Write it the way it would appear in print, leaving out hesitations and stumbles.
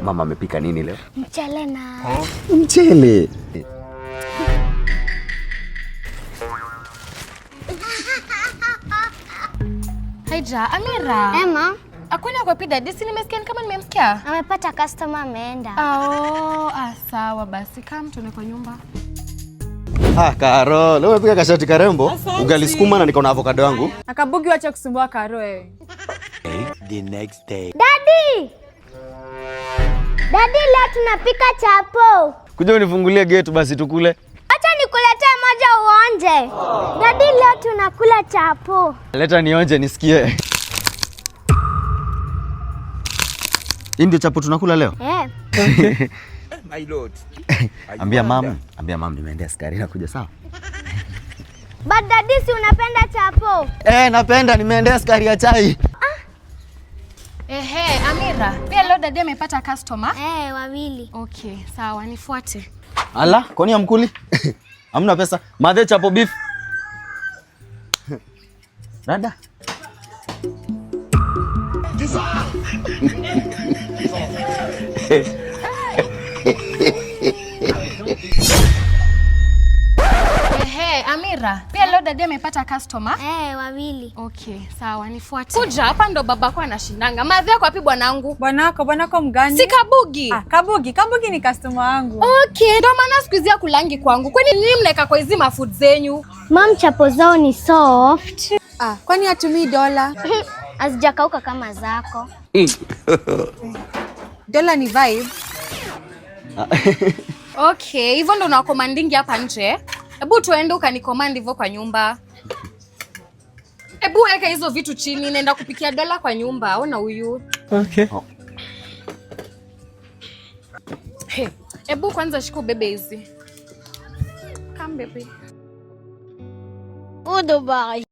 Mama amepika nini leo? Mchele na Mchele. Haija, Amira. Emma Hakuna kwa pida disi nimesikia ni kama nimemsikia. Amepata customer ameenda. Oh, sawa basi. Kama tuende kwa nyumba. Ah, Karo, leo umepika kashati karembo, ugali sukuma na niko na avocado yangu. Akabugi, wacha kusumbua Karo wewe. The next day. Daddy! Daddy, leo tunapika chapo. Kuja unifungulie gate basi tukule. Acha nikuletee moja uonje. Daddy, leo tunakula chapo. Leta nionje nisikie. Hii ndio chapo tunakula leo? Eh. My lord. Ambia mam nimeendea sukari na kuja sawa? But daddy, si unapenda chapo? Eh, napenda nimeendea sukari ya chai. Ehe, Amira. Pia leo daddy amepata customer. Eh, wawili. Okay, sawa, nifuate. Ala, kwani hamkuli? Hamna pesa. Madhe chapo beef. Dada. Ehe, Amira. Pia leo daddy amepata customer. Eh, wawili. Okay, sawa, nifuate. Kuja hapa ndo babako anashindanga. Madhe yako wapi bwanangu? Bwanako mgani? Si Kabugi. Ah, Kabugi, Kabugi ni customer wangu. Okay, ndo maana siku hizi kulangi kwangu. Kwani nini mnaeka kwa hizi mafood zenyu? Mam, chapo zao ni soft. Ah, kwani hatumii dola? Hazijakauka kama zako. Dola ni vibe. Okay, hivyo ndo unakomandingi hapa nje. Hebu tuende ukanicommand hivyo kwa nyumba. Hebu weka hizo vitu chini, naenda kupikia dola kwa nyumba. Ona huyu. Okay. Hey, hebu kwanza shika ubebe hizi. Come baby. Udubai.